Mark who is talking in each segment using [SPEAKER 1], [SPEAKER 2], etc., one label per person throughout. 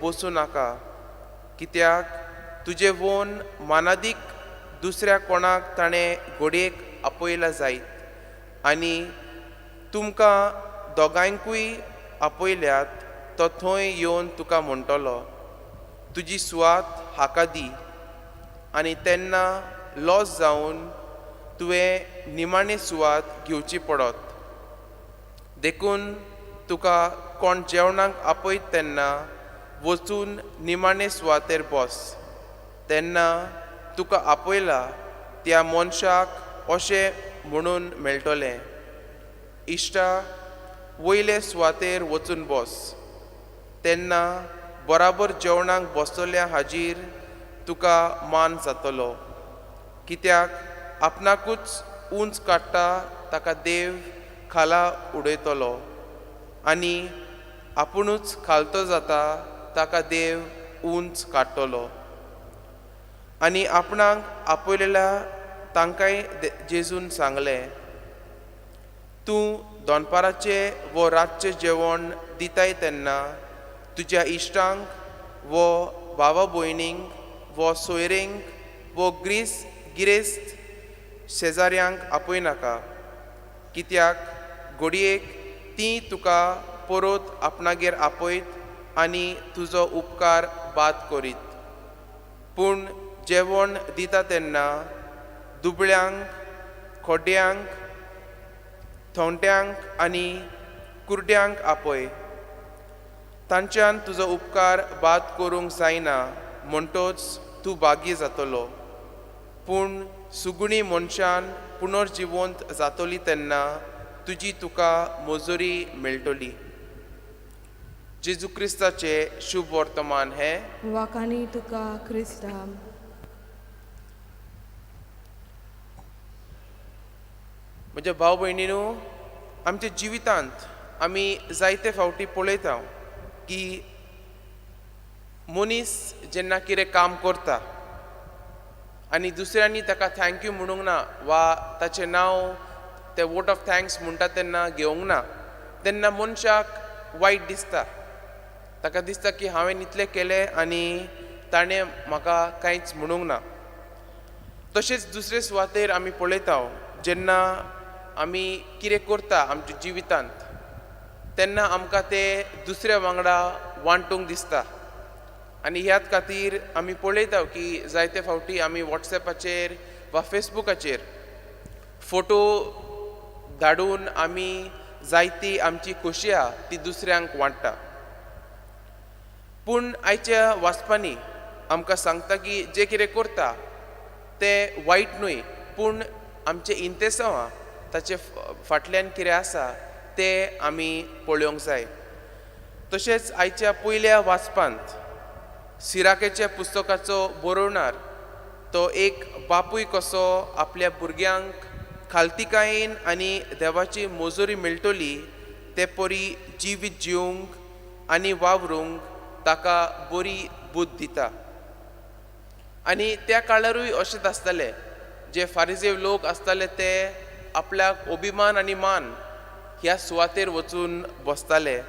[SPEAKER 1] बसूं नाका, कित्याक तुजें वोन मानादीक दुसऱ्या कोणाक ताणें घडयेक आपयला जायत आनी तुमकां दोगांयकूय आपयल्यात तो थंय येवन तुका म्हणटलो, तुजी सुवात हाका दी. आनी तेन्ना लॉस जावन तुवें निमाणी सुवात घेवची पडत. देखून तुका कोण जेवणाक आपयत तेन्ना वचून निमाणे सुवातेर बस, तेन्ना तुका आपयला त्या मनशाक अशें म्हणून मेळटलें, इश्टा वयले सुवातेर वचून बस. तेन्ना बराबर जेवणाक बसतल्या हाजीर तुका मान जातलो, कित्याक आपणाकूच उंच काडटा ताका देव खाला उडयतलो आनी आपुणूच खालतो जाता ताका देव उंच काडटलो. आनी आपणाक आपयलेल्या तांकांय जेजून सांगलें, तूं दनपाराचें वो रातचें जेवण दिताय तेन्ना तुज्या इश्टांक वो भावा भयणींक वो सोयरेंक वो गिरेस्त शेजाऱ्यांक आपयनाका, कित्याक घडयेक तीं तुका परत आपणागेर आपयत आनी तुजो उपकार बाद करीत. पूण जेवण दिता तेन्ना दुबळ्यांक, खोड्यांक, थोंट्यांक आनी कुर्ड्यांक आपय. तांच्यान तुजो उपकार बाद करूंक जायना म्हणटोच तूं भागी जातलो. पूण सुगुणी मनशान पुनर्जिवंत जातली तेन्ना तुजी तुका मजुरी मेळटली. जेजू क्रिस्ताचें शुभ वर्तमान हें.
[SPEAKER 2] वाखाणी तुका क्रिस्ता.
[SPEAKER 1] म्हज्या भाव भयणीनू, आमच्या जिवितांत आमी जायते फावटी पळयता की मनीस जेन्ना कितें काम करता आनी दुसऱ्यांनी ताका thank you म्हणूंक ना वा ताचें नांव ते वोट ऑफ thanks म्हणटा तेन्ना घेवंक ना, तेन्ना मनशाक वायट दिसता. ताका दिसता की हांवें इतलें केलें आनी ताणें म्हाका कांयच म्हणूंक ना. तशेंच दुसरे सुवातेर आमी पळयता, जेन्ना आमी कितें करता आमच्या जिवितांत तेन्ना आमकां तें दुसऱ्या वांगडा वांटूंक दिसता. आनी ह्याच खातीर आमी पळयता की जायते फावटी आमी वॉट्सएपाचेर वा फेसबुकाचेर फोटो धाडून आमी जायती आमची खोशी आहा ती दुसऱ्यांक वांट्टा. पूण आयच्या वाचपांनी आमकां सांगता की जें कितें करता तें वायट न्हय, पूण आमचें इंतेसांव आहा ताचे फाटल्यान कितें आसा तें आमी पळोवंक जाय. तशेंच आयच्या पयल्या वाचपांत सिराकेच्या पुस्तकाचो बरोवणार तो एक बापूय कसो आपल्या भुरग्यांक खालतिकायेन आनी देवाची मजुरी मेळटली ते परी जिवीत जिवंक आनी वावरूंक ताका बरी बुद्द दिता. आनी त्या काळारूय अशेंच आसतालें, जे फारिजेव लोक आसताले ते आपल्याक अभिमान आनी मान ह्या सुवातेर वचून बसताले.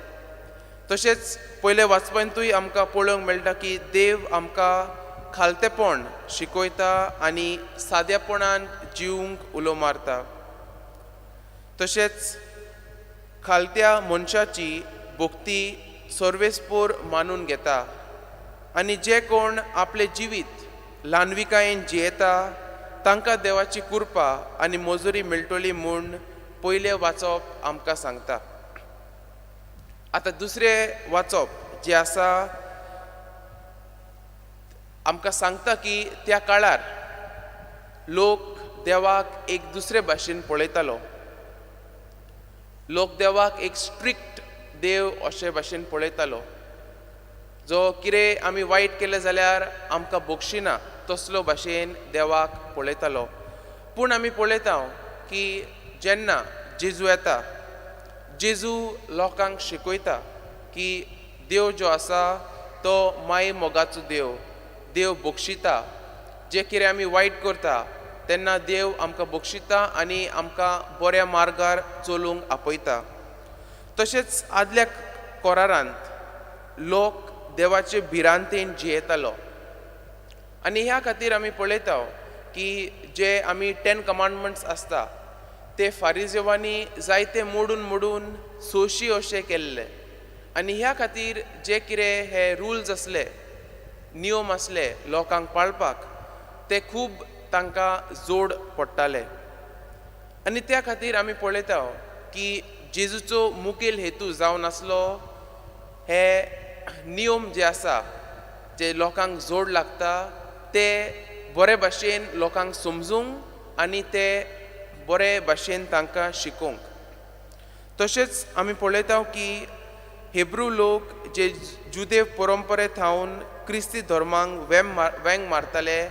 [SPEAKER 1] तशेंच पयले वाचपांतूय आमकां पळोवंक मेळटा की देव आमकां खालतेपण शिकयता आनी सादेपणान जिवंक उलो मारता. तशेंच खालत्या मनशाची भक्ती सर्वेस्पोर मानून घेता आनी जे कोण आपलें जिवीत ल्हानविकायेन जियेता तांकां देवाची कृपा आनी मजुरी मेळटली म्हूण पयलें वाचप आमकां सांगता. आतां दुसरें वाचप जें आसा आमकां सांगता की त्या काळार लोक देवाक एक दुसरे भाशेन पळयतालो. लोक देवाक एक स्ट्रिक्ट देव अशे भाशेन पळयतालो, जो कितें आमी वायट केलें जाल्यार आमकां बक्षिना तसलो भाशेन देवाक पळयतालो. पूण आमी पळयता की जेन्ना जेजू येता, जेजू लोकांक शिकयता की देव जो आसा तो माय मोगाचो देव, देव बक्षिता. जें कितें आमी वायट करता तेन्ना देव आमकां बक्षिता आनी आमकां बऱ्या मार्गार चलूंक आपयता. तशेंच आदल्या कोरारांत लोक देवाचे भिरांतेन जियेतालो. आनी ह्या खातीर आमी पळयता की जे आमी 10 कमांडमेंट्स आसता ते फारिजेवांनी जायते मोडून मोडून 600 अशे केल्ले. आनी ह्या खातीर जे कितें हे रुल्स आसले, नियम आसले लोकांक पाळपाक, ते खूब तांकां जोड पडटाले. आनी त्या खातीर आमी पळयता की जेजूचो मुखेल हेतू जावन आसलो हे नियम जे आसा जे लोकांक जोड लागता ते बरे भाशेन लोकांक समजूंक आनी ते बरे भाशेन तांकां शिकोवंक. तशेंच आमी पळयता की हेब्रू लोक जे जुदेव परंपरे थावन क्रिस्ती धर्मांक वेंग मारताले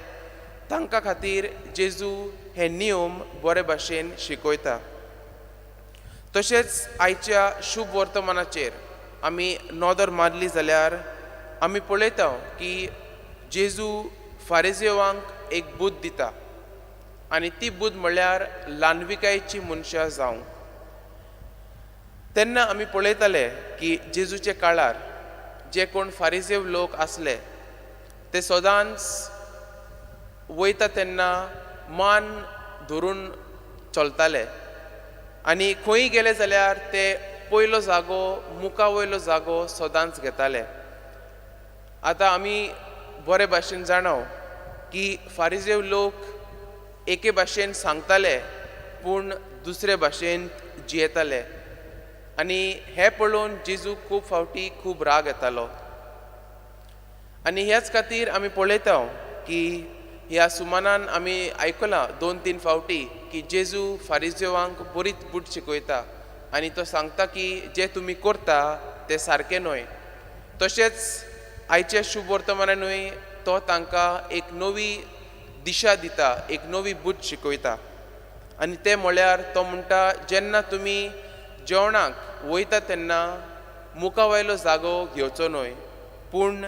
[SPEAKER 1] तांकां खातीर जेजू हे नियम बरे भाशेन शिकयता. तशेंच आयच्या शुभ वर्तमानाचेर आमी नदर मारली जाल्यार आमी पळयता की जेजू फारिजेवांक एक बुद्द दिता आनी ती बुद्द म्हणल्यार ल्हानविकायेची मनशां जावंक. तेन्ना आमी पळयताले की जेजूच्या काळार जे कोण फारिजेव लोक आसले ते सदांच वयता तेन्ना मान धरून चलताले आनी खंय गेले जाल्यार ते पयलो जागो, मुखा वयलो जागो सदांच घेताले. आतां आमी बरे भाशेन जाणाव की फारिजेव लोक एके भाशेन सांगताले पूण दुसरे भाशेन जियेताले आनी हें पळोवन जेजूक खूब फावटी खूब राग येतालो. आनी ह्याच खातीर आमी पळयता की ह्या सुमानान आमी आयकलां 2-3 फावटी की जेजू फारिजेवांक बरीच बूट शिकयता आनी तो सांगता की जे तुमी करता तें सारकें न्हय. तशेंच आयच्या शुभ वर्तमानानूय तो तांकां एक नवी दिशा दिता, एक नवी बूट शिकयता. आनी तें म्हळ्यार तो म्हणटा जेन्ना तुमी जेवणाक वयता तेन्ना मुखा वयलो जागो घेवचो न्हय पूण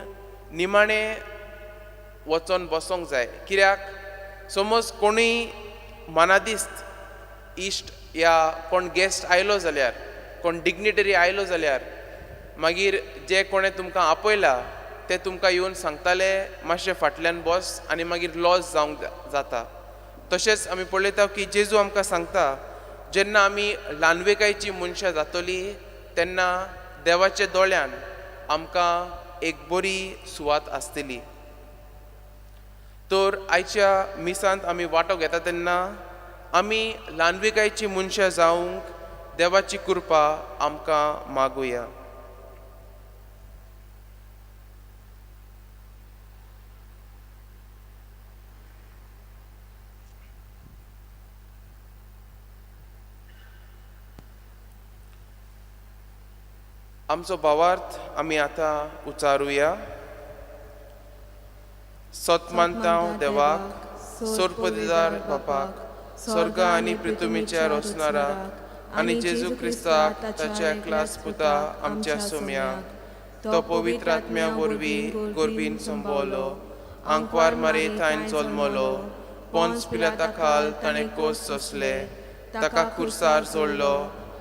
[SPEAKER 1] निमाणें वचोन बसोंक जाय. कित्याक समज कोणूय मानादिस्त इश्ट या कोण गेस्ट आयलो जाल्यार, कोण डिग्निटरी आयलो जाल्यार मागीर जे कोणें तुमकां आपयला ते तुमकां येवन सांगताले मातशें फाटल्यान बस आनी मागीर लॉस जावंक जाता. तशेंच आमी पळयता की जेजू आमकां सांगता जेन्ना आमी ल्हानविकायेची मनशां जातली तेन्ना देवाच्या दोळ्यान आमकां एक बरी सुवात आसतली. तर आयच्या मिसांत आमी वांटो घेता तेन्ना आमी ल्हानविकायेची मनशां जावंक देवाची कृपा आमकां मागुया. आमचो भावार्थ आमी आतां उचारुया. सत मानता देवाक, सोरपदिदार बापाक, स्वर्ग आनी पृथ्वीच्या रोसणाराक आनी जेजू क्रिस्ताक ताच्या एकलाच पुता आमच्या सोम्याक, तो पवित्र आत्म्या वरवीं गोरबीन संबोलो, आंकवार मारे थायन जल्मलो, पोंस पिलाता खाल ताणें कोस सोंसले, ताका खुर्सार सोडलो,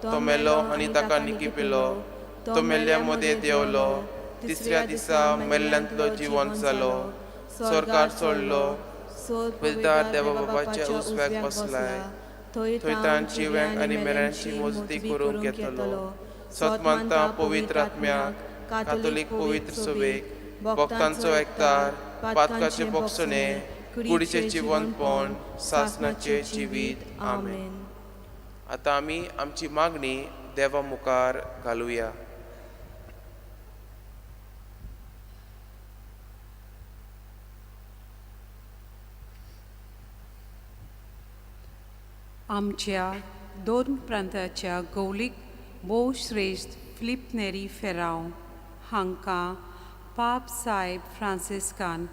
[SPEAKER 1] तो मेलो आनी ताका निकिपिलो, तो मेल्ल्या मदें देंवलो, तिसऱ्या दिसा मेल्ल्यांतलो जिवंत जालो, स्वर्गार चडलो, पवित्र देवा बाबाच्या उजव्याक बसलाय, थंय ताण जिव्यांक आनी मेल्यांची मोजती करूंक येतलो. सत मानता पवित्र आत्म्याक, कातोलीक पवित्र सभेक, भक्तांचो एकतार, पातकाचे बोगसणे, कुडीचें जिवनपण, सासनाचें जिवीत. आमेन. आतां आमी आमची मागणी देवा मुखार घालुया.
[SPEAKER 3] आमच्या दोन प्रांताच्या गौलीक भोवश्रेश्ठ फिलीप नेरी फेरांव हांकां पाप सायब फ्रांसिस्कान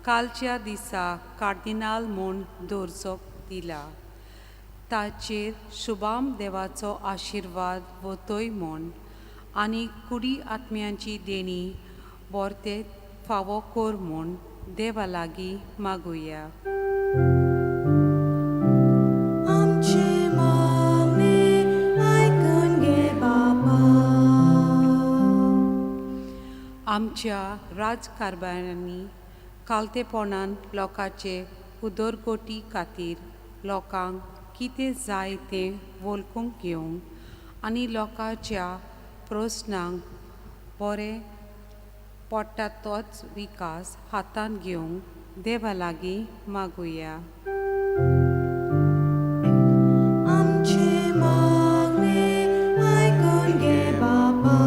[SPEAKER 3] कालच्या दिसा कार्दिनाल म्हूण दर्जो दिला. ताचेर शुभाम देवाचो आशिर्वाद वतोय म्हूण आनी कुडी आत्म्यांची देणी बोरते फावो कर म्हूण देवा लागीं मागुया. आमच्या राजकारभारांनी कालतेपणान लोकांचे उदरगती खातीर लोकांक कितें जाय तें वळखूंक घेवंक आनी लोकांच्या प्रस्नांक बरें पडटा तोच विकास हातांत घेवंक देवा लागीं मागुया.
[SPEAKER 2] आमचे मागणे आयकून घे बापा.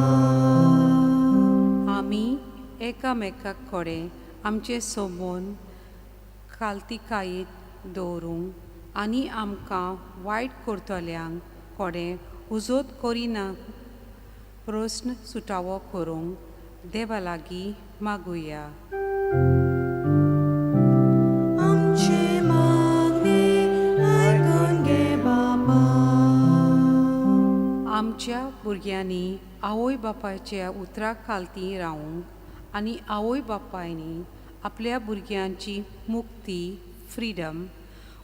[SPEAKER 3] आमी एकामेका कडेन आमचे संबंद खालतिकायेत दवरूंक आनी आमकां वायट करतल्यांक कडेन उजोत करिना प्रस्न सुटावो करूंक देवा लागीं मागुया.
[SPEAKER 2] आमचे मागणे आयकून घे बापा.
[SPEAKER 3] आमच्या भुरग्यांनी आवय बापायच्या उतरा खालती रावूंक आनी आवय बापायनी आपल्या भुरग्यांची मुक्ती फ्रिडम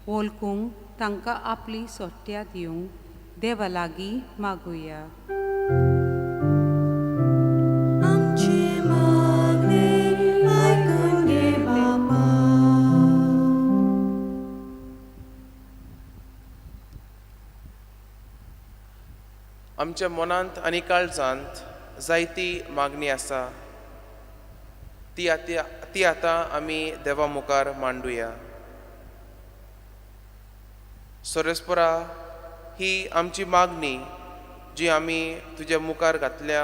[SPEAKER 3] वळखूंक तांकां आपली सोट्या दिवंक देवा लागीं मागुया.
[SPEAKER 2] आमचे मागणे आयकून घे बापा.
[SPEAKER 1] आमच्या मनांत आनी काळजांत जायती मागणी आसा, ती आतां आमी देवा मुखार मांडुया. सोरेस्परा, ही आमची मागणी जी आमी तुज्या मुखार घातल्या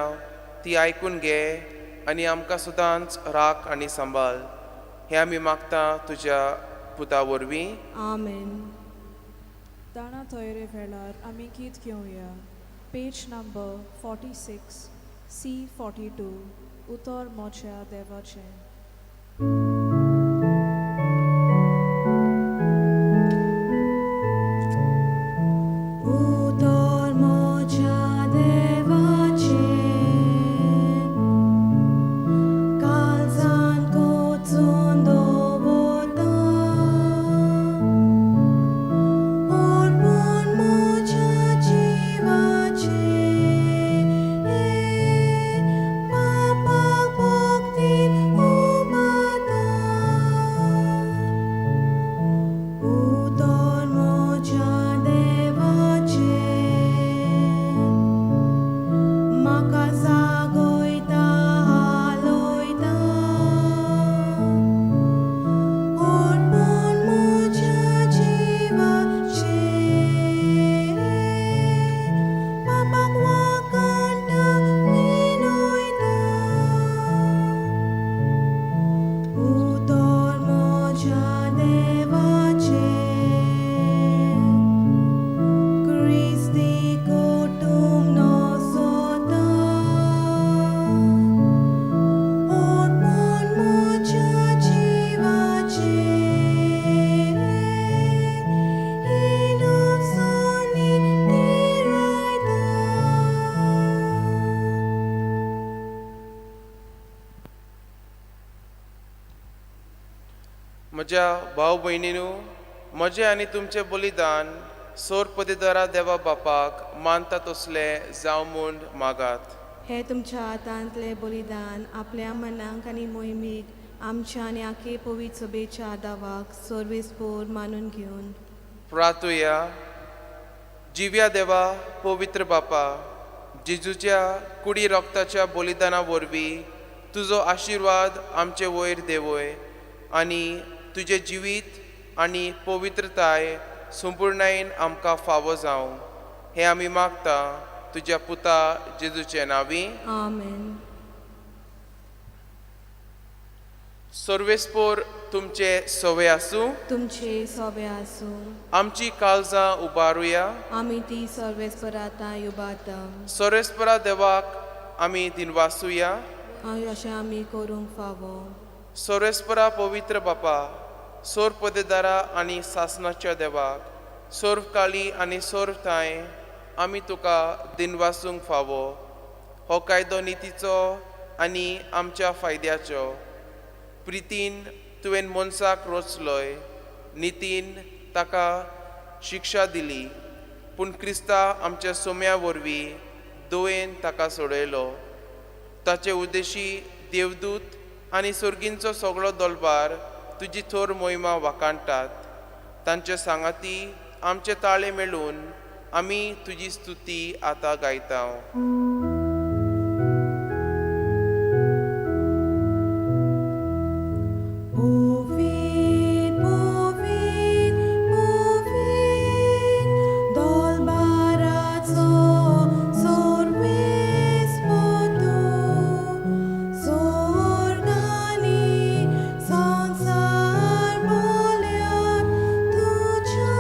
[SPEAKER 1] ती आयकून घे आनी आमकां सदांच राख आनी सांबाळ. हें आमी मागता तुज्या पुता वरवीं.
[SPEAKER 2] आमेन.
[SPEAKER 4] दाणा तयरे वेळार आमी गीत घेवया. पेज नंबर 46 C42 उतर मोच्या देवाचें.
[SPEAKER 2] उतर म्हज्या देवाचें काळजान कोचून दवरता, अर्पण म्हज्या जिवाचें बापाक भक्तीन उबारता. उतर म्हज्या देवाचें म्हाका जागयता हालयता, अर्पण म्हज्या जिवाचें बापाक वाखाणटा विनयता. उतर म्हज्या देवाचें क्रिस्ती कुटुंब नसता, अर्पण म्हज्या जिवाचें इनोसणी तिरायता.
[SPEAKER 1] म्हज्या भाव भयणीनू, म्हजें आनी तुमचें बलिदान सोर पदेदारा देवा बापाक मानता तसलें जावं म्हूण मागात.
[SPEAKER 2] हे तुमच्या हातांतलें बलिदान आपल्या मनाक आनी मोहिमेक आमच्या आनी आखे पवित्र सभेच्या दावाक सर्वेस्पोर मानून घेवन
[SPEAKER 1] प्रातुया. जिव्या देवा, पवित्र बापा, जेजूच्या कुडी रोगताच्या बलिदाना वरवीं तुजो आशिर्वाद आमचे वयर देवय आनी तुजें जिवीत आनी पवित्रताय संपुर्णायेन आमकां फावो जावं, हें आमी मागता तुज्या पुता जेजूचे नांवी.
[SPEAKER 2] आमेन.
[SPEAKER 1] सर्वेस्पोर तुमचे सवे आसूं.
[SPEAKER 2] तुमचे सोबे आसूं.
[SPEAKER 1] आमची काळजां उबारुया.
[SPEAKER 2] आमी ती सर्वेस्परातां उबारता.
[SPEAKER 1] सर्वेस्परा देवाक आमी दिनवासुया.
[SPEAKER 2] अशें आमी करूंक फावो.
[SPEAKER 1] सर्वेस्परा पवित्र बापा, सोर पदेदारा आनी सासनाच्या देवाक सर्व काळी आनी सर्व ठांय आमी तुका दिनवासूंक फावो. हो कायदो नितीचो आनी आमच्या फायद्याचो. प्रितीन तुवें मनशाक रोचलोय, नितीन ताका शिक्षा दिली, पूण क्रिस्ता आमच्या सोम्या वरवीं दयेन ताका सोडयलो. ताचे उद्देशी देवदूत आनी सर्गींचो सगळो दलबार तुजी थोर मोहिमा वाखाणटात. तांचे सांगाती आमचे ताळे मेळून आमी तुजी स्तुती आतां गायता.
[SPEAKER 2] Povit, povit, povit, dolbaraचो सोर्वेस पोतू, सोर्गानी संसार बोल्यात तुज्या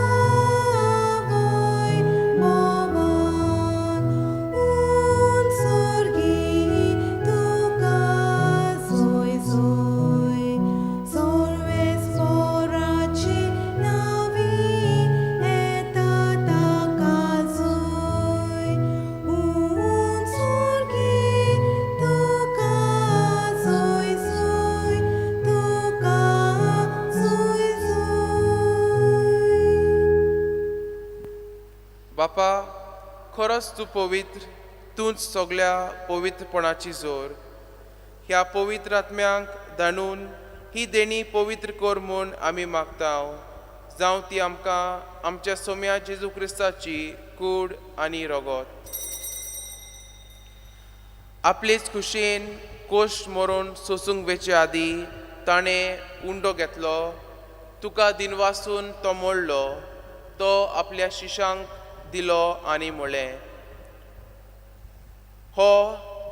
[SPEAKER 2] वय बोवान, उन सोर्गी तुका सोय सोय, सोर्वेस पोराची नावी येता ताका जोय, उन सोर्गी तुका जोय जोय, तुका जोय जोय.
[SPEAKER 1] बापा, खरोच तूं पवित्र, तूंच सगळ्या पवित्रपणाची जोर. ह्या पवित्र आत्म्यांक दाणून ही देणी पवित्र कर म्हूण आमी मागता, जावं ती आमकां आमच्या सोम्या जेजू क्रिस्ताची कूड आनी रगत. आपलेच खुशयेन कोश्ट मरोन सोसूंक वेचे आदीं ताणें उंडो घेतलो, तुका दिनवासून तो मोडलो, तो आपल्या शिशांक दिलो आनी म्हणलें, हो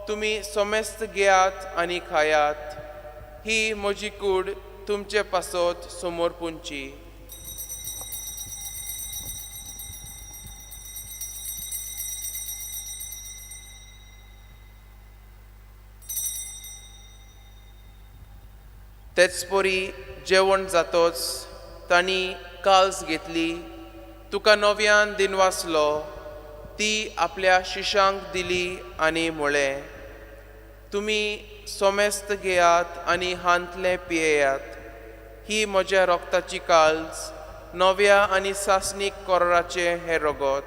[SPEAKER 1] तुमी समेस्त घेयात आनी खायात, ही म्हजी कूड तुमचे पासत समोर पुंची. तेच परी जेवण जातोच तांणी काल्स घेतली, तुका नव्यान दिनवासलो, ती आपल्या शिशांक दिली आनी म्हळें, तुमी सोमेस्त घेयात आनी हांतलें पियेयात, ही म्हज्या रोगताची काल्स, नव्या आनी सासणीक कोराचें हें रगत,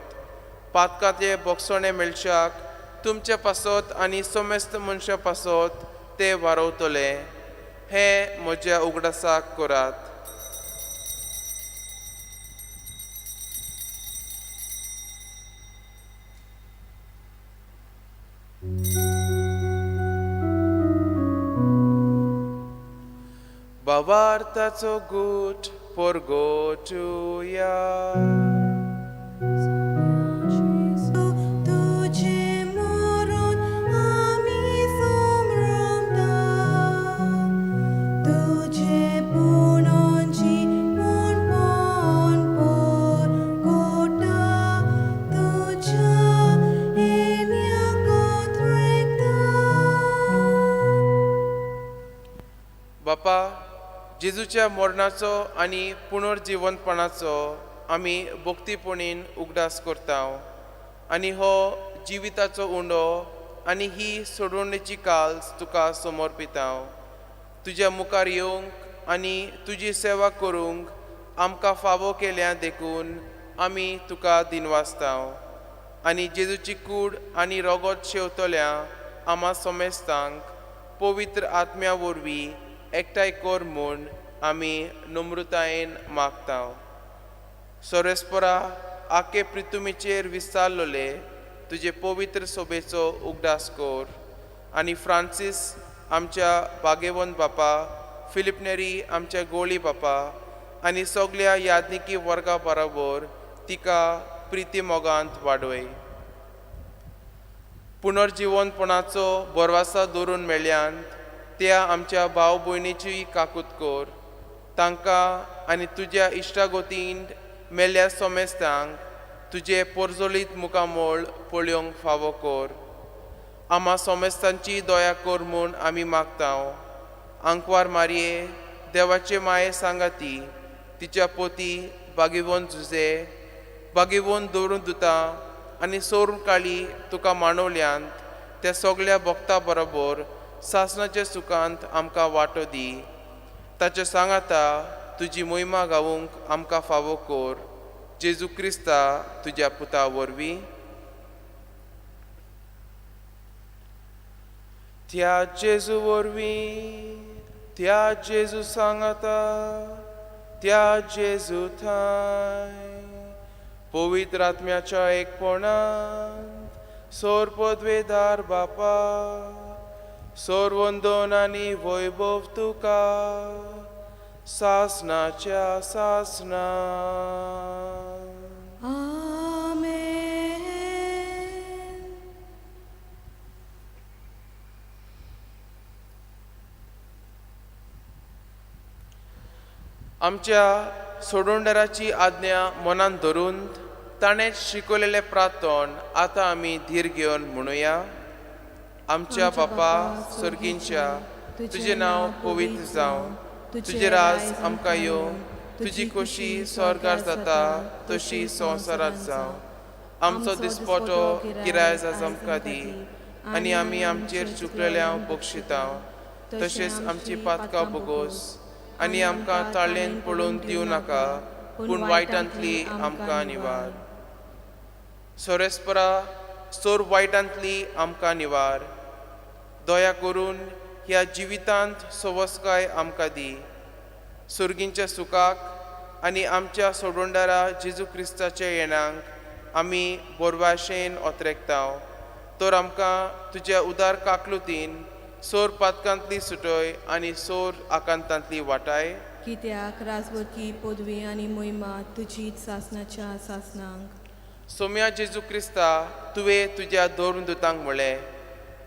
[SPEAKER 1] पातकाचे बोगसणें मेळशाक तुमचे पासत आनी सोमेस्त मनशां पासत ते वारवतले, हें म्हज्या उगडासाक करात. भावार्थाचो गूट परगटुया.
[SPEAKER 2] तुझे मरण आमी समरमता, तुझे पुणोंची म्हणपण परगटा, तुझ्या येण्याक रेखता.
[SPEAKER 1] बापा, जेजूच्या मरणाचो आनी पुनर्जिवंतपणाचो आमी भक्तीपणीन उगडास करता आनी हो जिविताचो उंडो आनी ही सोडवणेची काल्स तुका समर्पिता. तुज्या मुखार येवंक आनी तुजी सेवा करूंक आमकां फावो केल्या देखून आमी तुका दिनवासता आनी जेजूची कूड आनी रगत शेवतल्या आमा समेस्तांक पवित्र आत्म्या वरवीं एकठांय कर म्हूण आमी नम्रतायेन मागता. सोरेस्परा आखे प्रितुमीचेर विस्तारलोले तुजे पवित्र सोबेचो उगडास कर आनी फ्रांसीस आमच्या बागेवन बापा, फिलिपनेरी आमच्या गोळी बापा आनी सगल्या यादनिकी वर्गा बरोबर तिका प्रिती मोगांत वाडय. पुनर्जिवनपणाचो बरवासा दवरून मेळ्यांत त्या आमच्या भाव भयणीची काकूत कर, तांकां आनी तुज्या इश्टागोतीन मेल्ल्या सोमेस्तांक तुजें पोरजोलीत मुखामळ पळोवंक फावो कर. आमा सोमेस्तांची दया कर म्हूण आमी मागता. आंकवार मारये देवाचे माये सांगाती तिच्या पोती बागेवन झुजे बागेवन दवरून दिता आनी सोरून काळी तुका मांडवल्यांत त्या सगल्या भक्ता बरोबर सासणाच्या सुखांत आमकां वांटो दी. ताचे सांगाता तुजी मोहिमा गावूंक आमकां फावो कर, जेजू क्रिस्ता तुज्या पुता वरवीं. त्या जेजू वरवीं, त्या जेजू सांगाता, त्या जेजू थांय पवित्र आत्म्याच्या एकपणांत सोर पदवेदार बापा, सोरवंदन आनी वैभव तुका सासनाच्या सासना.
[SPEAKER 2] आमेन.
[SPEAKER 1] आमच्या सोडवणदाराची आज्ञा मनान धरून ताणें शिकवलेलें प्रार्थन आतां आमी धीर घेवन म्हणुया. आमच्या बापा सर्गींच्या, तुजें नांव पवित्र जावं, तुजें राज आमकां येवं, तुजी खोशी स्वर्गार जाता तशी संवसारांत जावं. आमचो दिसपटो गिरायज आज आमकां दी आनी आमी आमचेर चुकलेल्या बक्षिता तशेंच आमची पातकां बोगोस आनी आमकां ताळेन पळोवन दिवं नाका, पूण वायटांतली आमकां निवार. सोरेस्परा सोर वायटांतली आमकां निवार. दया करून ह्या जिवितांत सवसकाय आमकां दी, सुर्गींच्या सुखाक आनी आमच्या सोडवणदारा जेजू क्रिस्ताच्या येणांक आमी बोरवाशेन ओतरेकता. तर आमकां तुज्या उदार काकलुतीन सोर पातकांतली सुटय आनी सोर आकांतांतली वाटाय.
[SPEAKER 2] कित्याक राजवटकी पदवी आनी मोहिमा तुजीच सासनाच्या सासनांक.
[SPEAKER 1] सोम्या जेजू क्रिस्ता, तुवें तुज्या धर्म दुतांक म्हळें,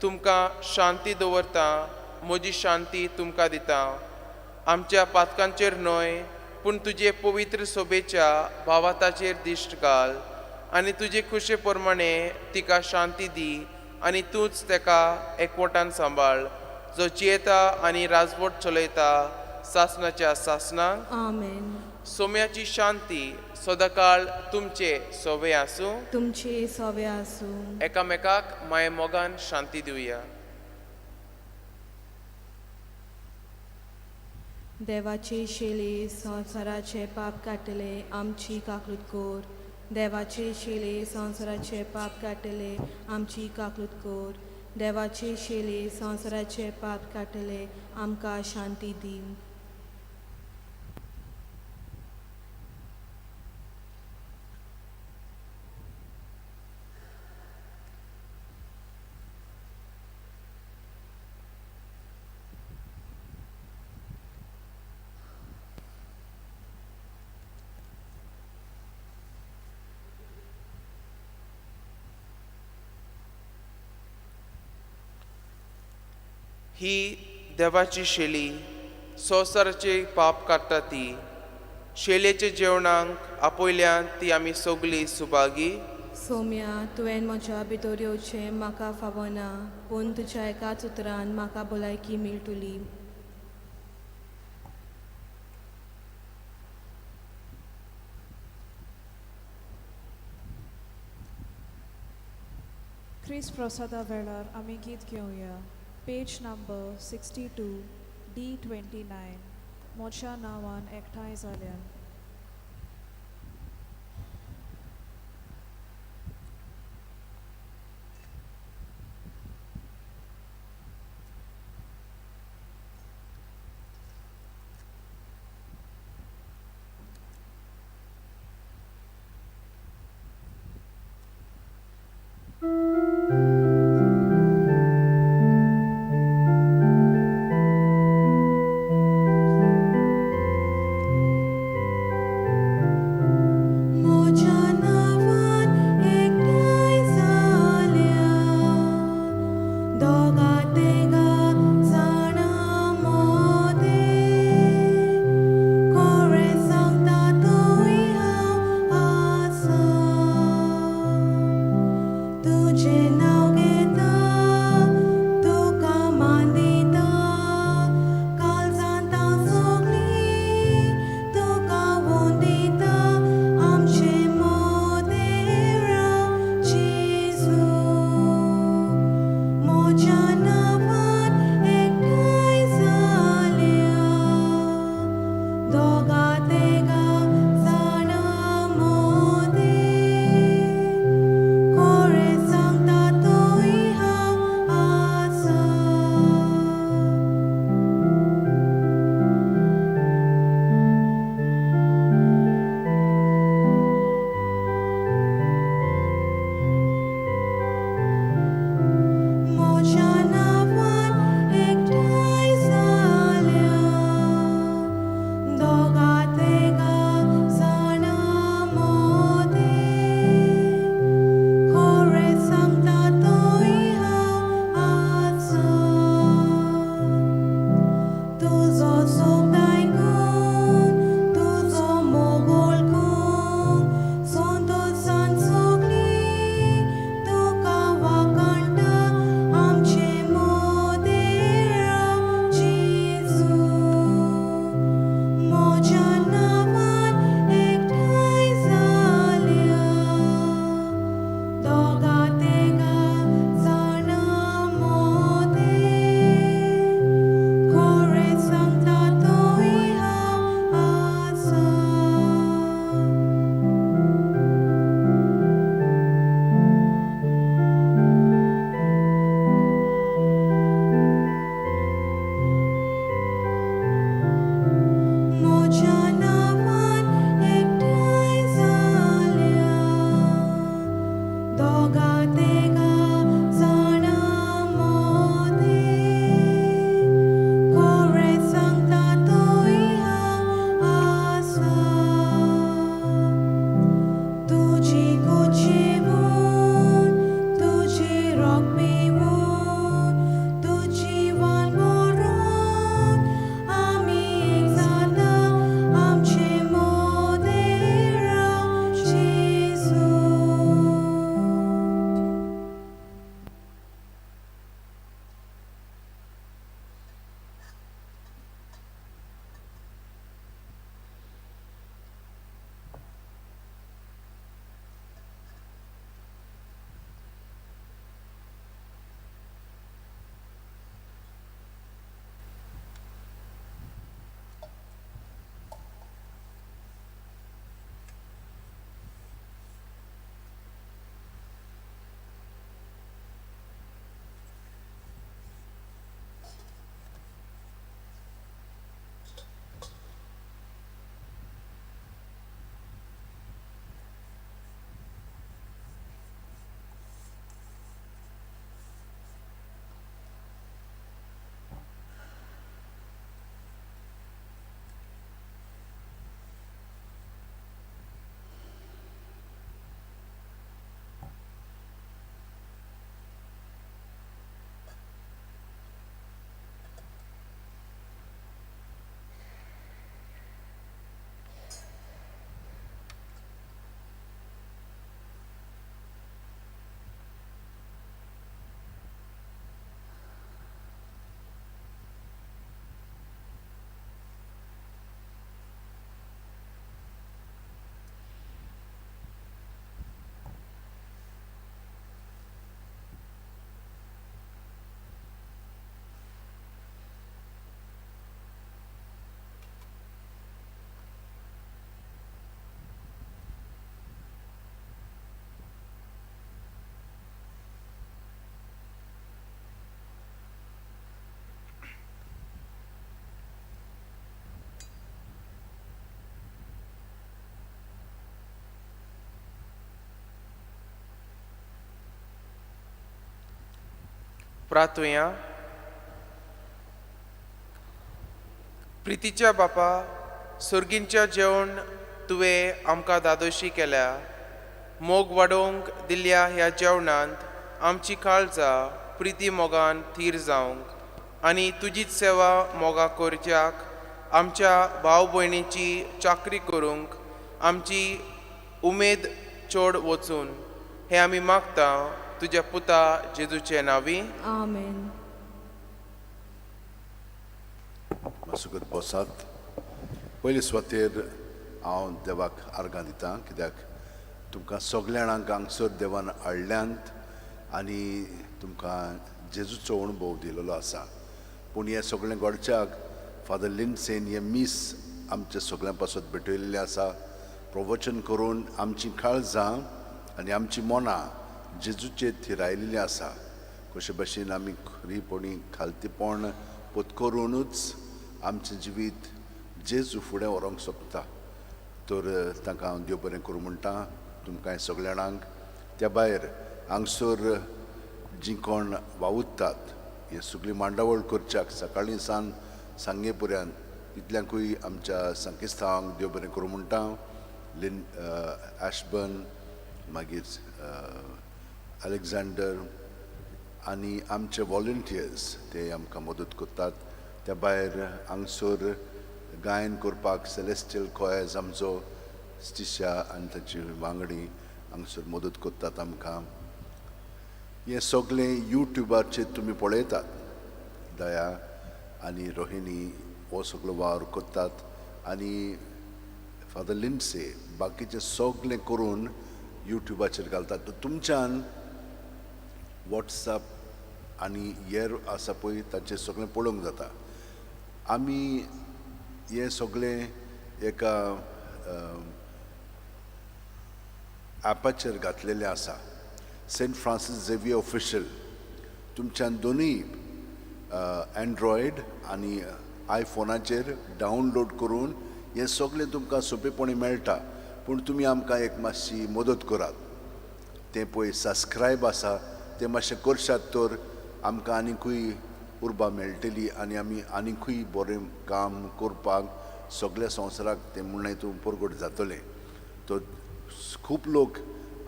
[SPEAKER 1] तुमकां शांती दवरता, म्हजी शांती तुमकां दिता. आमच्या पातकांचेर न्हय पूण तुजे पवित्र सोबेच्या भावाताचेर दिश्ट घाल आनी तुजे खुशे प्रमाणे तिका शांती दी आनी तूंच तेका एकवटान सांबाळ, जो जियेता आनी राजवट चलयता सासनाच्या सासनाक.
[SPEAKER 2] आमेन.
[SPEAKER 1] सोम्याची शांती सदांकाळ तुमचे सोवे आसूं.
[SPEAKER 2] तुमचे सोवे आसूं.
[SPEAKER 1] एकामेकाक माये मोगान शांती दिवया.
[SPEAKER 2] देवाचे शेले संवसाराचे पाप काडटले आमची काकूत कोर. देवाचे शेले संवसाराचे पाप काडटले आमची काकूत कोर. देवाचे शेले संवसाराचे पाप काडटले आमकां शांती दी.
[SPEAKER 1] ही देवाची शेली संवसाराचे पाप काडटा ती. शेलेचे जेवणाक आपयल्यान ती आमी सगळीं सुभागी.
[SPEAKER 2] सोम्या, तुवें म्हज्या भितर येवचें म्हाका फावना, पूण तुज्या एकाच उतरान म्हाका भलायकी मेळटली.
[SPEAKER 4] क्रिस्त प्रसादा वेळार आमी गीत घेवया. पेज नंबर 62 D29. मोच्या नांवान एकठांय जाल्यान.
[SPEAKER 1] प्रार्थुया. प्रितीच्या बापा, सर्गींच्या जेवण तुवें आमकां दादोशी केल्या. मोग वाडोवंक दिल्ल्या ह्या जेवणांत आमची काळजां प्रिती मोगान थीर जावंक आनी तुजीच सेवा मोगा करच्याक, आमच्या भाव भयणीची चाकरी करूंक आमची उमेद चड वचून, हें आमी मागता तुज्या पुता जेजूचे नांवी.
[SPEAKER 2] आमेन.
[SPEAKER 5] मातसो बसात. पयले सुवातेर हांव देवाक आर्गां दिता, कित्याक तुमकां सगल्या जाणांक हांगसर देवान हाडल्यांत आनी तुमकां जेजूचो अणभव दिलेलो आसा. पूण हें सगळें घडच्याक फादर लिंडसेन हें मीस आमच्या सगळ्यां पासत भेटयल्लें आसा. प्रवचन करून आमचीं काळजां आनी आमचीं मनां जेजूचेर थिरायल्लीं आसा. कशे भशेन आमी खरीपणी खालतीपण पत्करुनूच आमचें जिवीत जेजू फुडें व्हरोंक सोदता. तर तांकां हांव देव बरें करूं म्हणटा तुमकां सगल्या जाणांक. त्या भायर हांगसर जीं कोण वावुरतात हे सगळी मांडावळ करच्याक सकाळीं सावन सांगे पर्यंत इतल्यांकूय आमच्या संकेस्थांक देव बरें करूं म्हणटा. लिन एशबर्न, मागीर अलेक्झांडर आनी आमचे वॉलंटियर्स ते आमकां मदत करतात. त्या भायर हांगसर गायन करपाक सेलेस्टियल कॉयर्स आमचो स्टिशा आनी तांची वांगडी हांगसर मदत करतात आमकां. हें सगळें युट्युबाचेर तुमी पळयतात. दया आनी रोहिणी हो सगळो वावर करतात आनी फादर लिंडसे बाकीचें सगळें करून युट्युबाचेर घालतात. तर तुमच्यान वॉट्सएप आनी हेर आसा पळय ताचेर सगळें पळोवंक जाता. आमी हें सगळें एका ॲपाचेर घातलेलें आसा, सेंट फ्रांसीस झेवियर ऑफिशियल. तुमच्यान दोनूय एन्ड्रॉयड आनी आयफोनाचेर डावनलोड करून हें सगळें तुमकां सोंपेपणी मेळटा. पूण तुमी आमकां एक मातशी मदत करात. तें पळय सबस्क्रायब आसा तें मातशें करशात तर आमकां आनिकूय उर्बा मेळटली आनी आमी आनिकूय बरें काम करपाक सगल्या संवसाराक तें म्हणणें तूं परगट जातलें. तर खूब लोक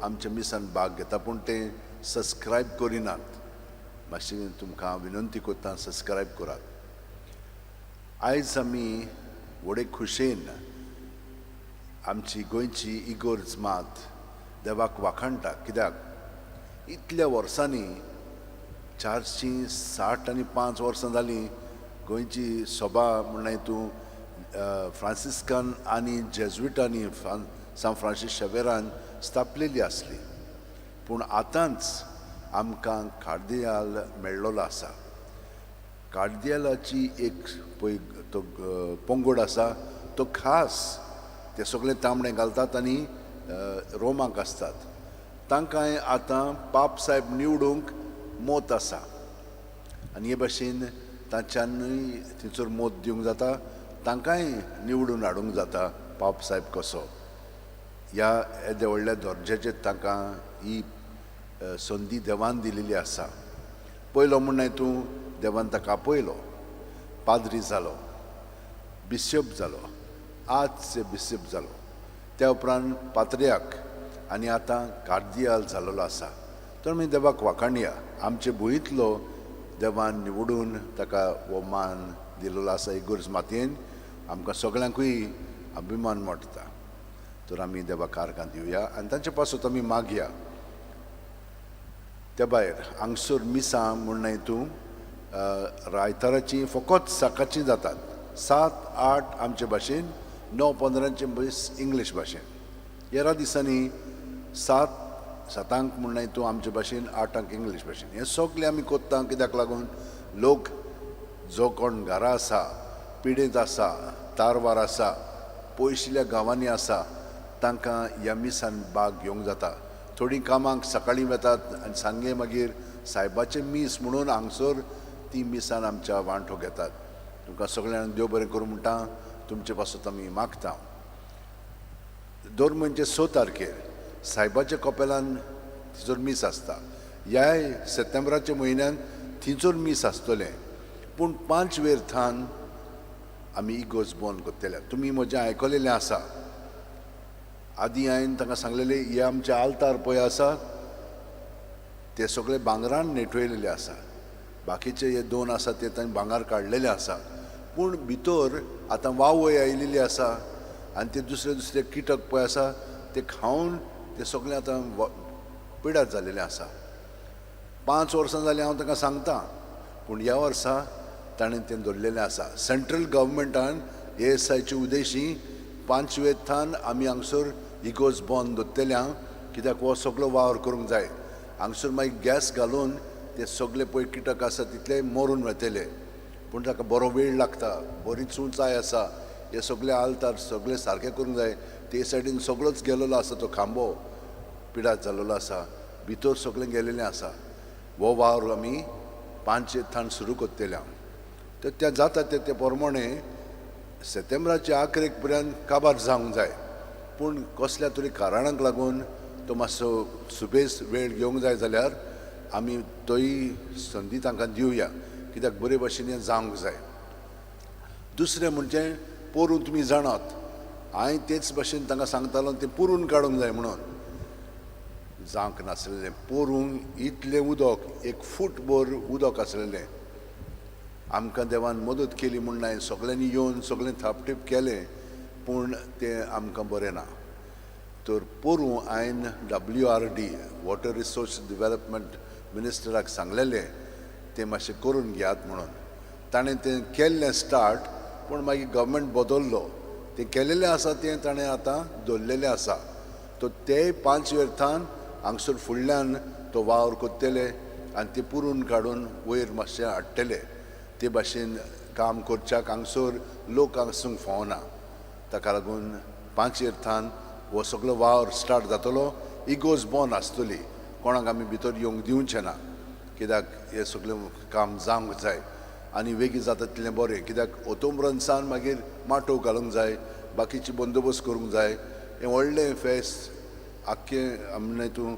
[SPEAKER 5] आमच्या मिसान भाग घेता पूण ते सबस्क्रायब करिनात. मातशें तुमकां हांव विनंती करता, सबस्क्रायब करात. आयज आमी व्हडे खुशयेन आमची गोंयची इगर्ज मात देवाक वाखाणटा, कित्याक इतल्या वर्सांनी 465 वर्सां जालीं गोंयची सभा म्हणल्यार तूं फ्रांसिस्कान आनी जेज्विटांनी सांत फ्रांसीस शेवेरान स्थापलेली आसली. पूण आतांच आमकां कार्दियाल मेळ्ळोलो आसा. कार्दियालाची एक पळय तो पंगड आसा तो खास ते सगळे तांबडे घालतात आनी रोमाक आसतात. तांकांय आतां पाप साहेब निवडूंक मत आसा आनी हे भाशेन तांच्यानूय थंयसर मत दिवंक जाता, तांकांय निवडून हाडूंक जाता पाप साहेब कसो. ह्या येद्या व्हडल्या दर्ज्याचेर तांकां ही संदी देवान दिलेली आसा. पयलो म्हणल्यार तूं देवान ताका आपयलो, पाद्री जालो, बिशप जालो, आज बिशप जालो, त्या उपरांत पात्र्याक आनी आतां कार्दियाल जालोलो आसा. तर आमी देवाक वाखाणया, आमचे भुंयतलो देवान निवडून ताका हो मान दिलेलो आसा. इगर्ज मातयेन आमकां सगळ्यांकूय अभिमान वाटता. तर आमी देवाक आर्गां दिवया आनी तांचे पासत आमी मागया. त्या भायर हांगसर मिसां म्हणल्यार तूं रायताराचीं फकत सकाळचीं जातात, 7-8 आमचे भाशेन, 9-15 बस इंग्लीश भाशेन. हेरा दिसांनी 7-7 म्हणल्यार तूं आमचे भाशेन, 8 इंग्लीश भाशेन. हें सगळें आमी करता कित्याक लागून लोक जो कोण घरा आसा, पिडेंत आसा, तारवार आसा, पयशिल्ल्या गांवांनी आसा, तांकां ह्या मिसान भाग घेवंक जाता. थोडीं कामाक सकाळीं वेतात आनी सांगे मागीर सायबाचें मीस म्हणून हांगसर ती मिसान आमच्या वांटो घेतात. तुमकां सगळ्यांक देव बरें करूं म्हणटा, तुमचे पासत आमी मागता. दर म्हयन्याचे 6 तारखेर सायबाच्या कपेलान थंयसर मीस आसता. ह्याय सप्टेंबराच्या म्हयन्यान थिंचोर मीस आसतलें. पूण पांच वेर थान आमी इगोर्ज बंद करतले. तुमी म्हजें आयकलेलें आसा. आदीं हांवें तांकां सांगलेलें, हे आमचे आल्तार पळय आसा ते सगळे भांगरान नेटवयलेले आसा. बाकीचे हे दोन आसा ते तांणी भांगर काडलेले आसा. पूण भितर आतां वावय आयिल्ली आसा आनी ते दुसरे दुसरे किटक पळय आसा ते खावन ते सगळे आतां पिडार जालेले आसा. 5 वर्सां जालीं हांव तांकां सांगता, पूण ह्या वर्सा ताणें तें दवरलेलें आसा. सेंट्रल गव्हर्मेंटान एएसआयचे उद्देशी 5 थान आमी हांगसर इगोर्ज बंद दवरतले आं, कित्याक हो सगळो वावर करूंक जाय. हांगसर मागीर गॅस घालून ते सगळे पळय किटक आसा तितले मरून वतले. पूण ताका बरो वेळ लागता, बरीच उंचाय आसा, हे सगळे आल्तार सगळे सारके करूंक जाय. ते सायडीन सगळोच गेलेलो आसा, तो खांबो पिडार जाल्लो आसा, भितर सगळें गेलेलें आसा. हो वावर आमी 5 थान सुरू करतले आं. तर त्या जाता ते प्रमाणे सेतेंब्राच्या आखरेक पर्यंत काबार जावंक जाय. पूण कसल्या तरी कारणांक लागून तो मातसो सुबेज वेळ घेवंक जाय जाल्यार आमी तोय संदी तांकां दिवया, कित्याक बरे भशेन हें जावंक जाय. दुसरें म्हणजे पोरूं तुमी जाणात, हांवें तेच भशेन तांकां सांगतालो तें पुरून काडूंक जाय म्हणून, जावंक नासलेलें. पोरूं इतलें उदक, 1 फूट भर उदक आसलेलें. आमकां देवान मदत केली म्हूण हांवें सगळ्यांनी येवन सगळें थापटीप केलें, पूण तें आमकां बरें ना. तर पोरूं हांवें WRD water resource development मिनिस्टराक सांगलेलें तें मातशें करून घेयात म्हणून. ताणें तें केल्लें स्टार्ट, पूण मागीर गव्हर्मेंट बदल्लो, तें केलेलें आसा तें ताणें आतां दवरलेलें आसा. तर ते 5 वरथान हांगसर फुडल्यान तो वावर करतले आनी ते पुरून काडून वयर मातशें हाडटले. ते भाशेन काम करच्याक हांगसर लोक आसूंक फावना. ताका लागून 5 वरथान हो सगळो वावर स्टार्ट जातलो. इगोर्ज बंद आसतली, कोणाक आमी भितर येवंक दिवचें ना, कित्याक हें सगळें काम जावंक जाय आनी वेगीं जाता तितलें बरें. कित्याक ओतोम्रनसान मागीर माटोव घालूंक जाय, बाकीची बंदोबस्त करूंक जाय. हें व्हडलें फेस्त आख्खें आमणे तूं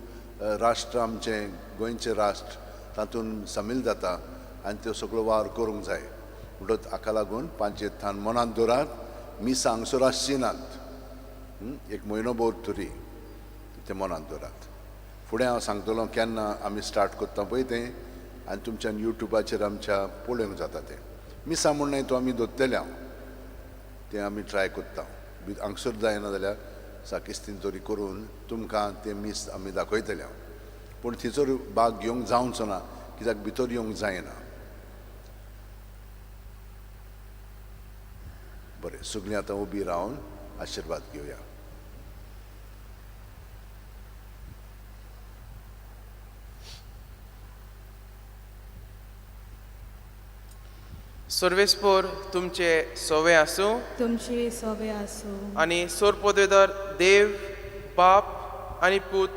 [SPEAKER 5] राष्ट्र आमचें गोंयचें राष्ट्र तातूंत सामील जाता आनी त्यो सगळो वावर करूंक जाय. म्हणटच हाका लागून 5 थान मनांत दवरात, मिसां हांगसर आसची नात 1 म्हयनो भर तरी तें मनांत दवरात. फुडें हांव सांगतलो केन्ना आमी स्टार्ट करता पळय तें, आनी तुमच्यान युट्यूबाचेर आमच्या पळोवंक जाता तें. मिसां म्हूण न्हय तो आमी दवरतले हांव, तें आमी ट्राय करता. हांगसर जायना जाल्यार साकिस्तीन तरी करून तुमकां तें मीस आमी दाखयतले हांव. पूण थंयसर भाग घेवंक जावचो ना, कित्याक भितर येवंक जायना. बरें, सगळीं आतां उबी रावन आशिर्वाद घेवया.
[SPEAKER 1] सर्वेस्पोर तुमचे सोवे आसूं,
[SPEAKER 2] तुमचे सोवे आसूं.
[SPEAKER 1] आनी सोरपोदेदर देव बाप आनी पूत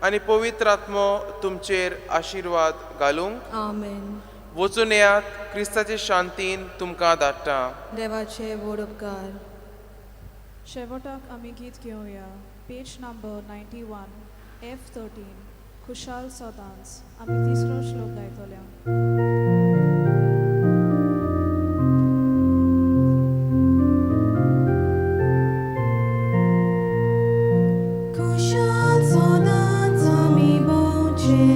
[SPEAKER 1] आनी पवित्र आत्मो तुमचेर आशिर्वाद घालूंक.
[SPEAKER 2] आमेन.
[SPEAKER 1] वचून येयात, क्रिस्ताचे शांतीन तुमकां धाडटा.
[SPEAKER 2] देवाचे व्हड उपकार.
[SPEAKER 4] शेवटाक आमी गीत घेवया. पेज नंबर 91 F13 खुशाल सदांच. आमी तिसरो श्लोक गायतले.
[SPEAKER 2] खुशाल सदांच आमी भोंवचे,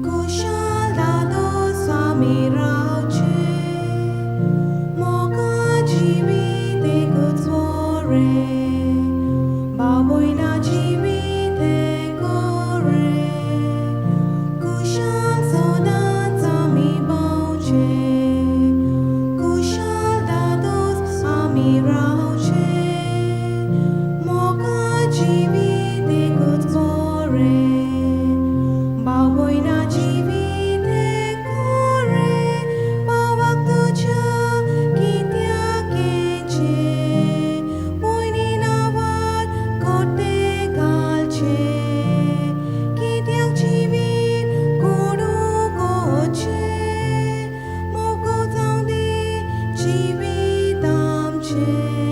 [SPEAKER 2] खुशाल दादोस आमी रावचे, मोगा जिवीत एकूच वरें, बाबयना जिवीत हें गोरें. खुशाल सदांच आमी भोंवचे, खुशाल दादोस आमी रावचे, मोगा जिवीत एकूच वरें, बाबयना जिवीत हें गोरें. भावाक तुज्या कित्याक येचें, पयलीं नांवार कोटे घालचें, कित्याक जिवीत कोडू गोचें, मोगो जावं दी जिवीत आमचें.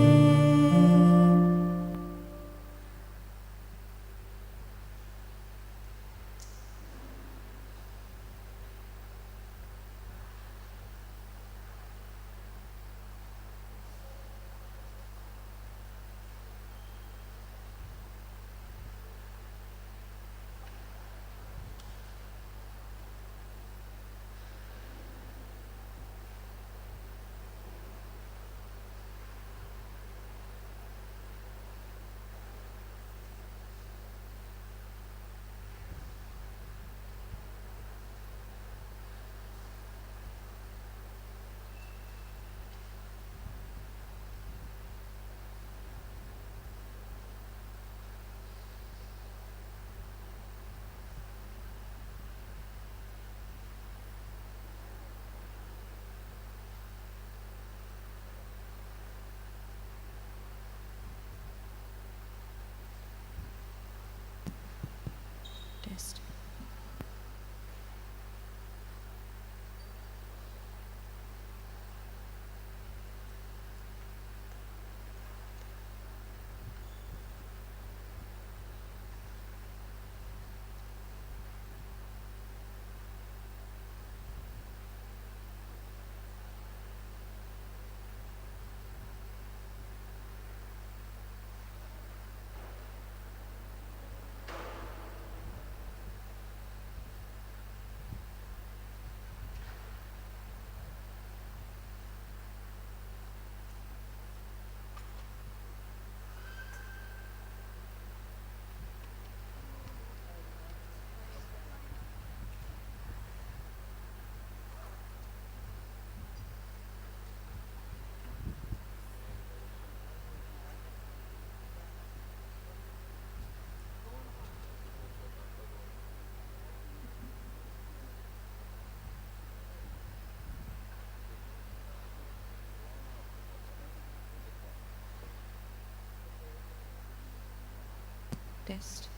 [SPEAKER 2] Test.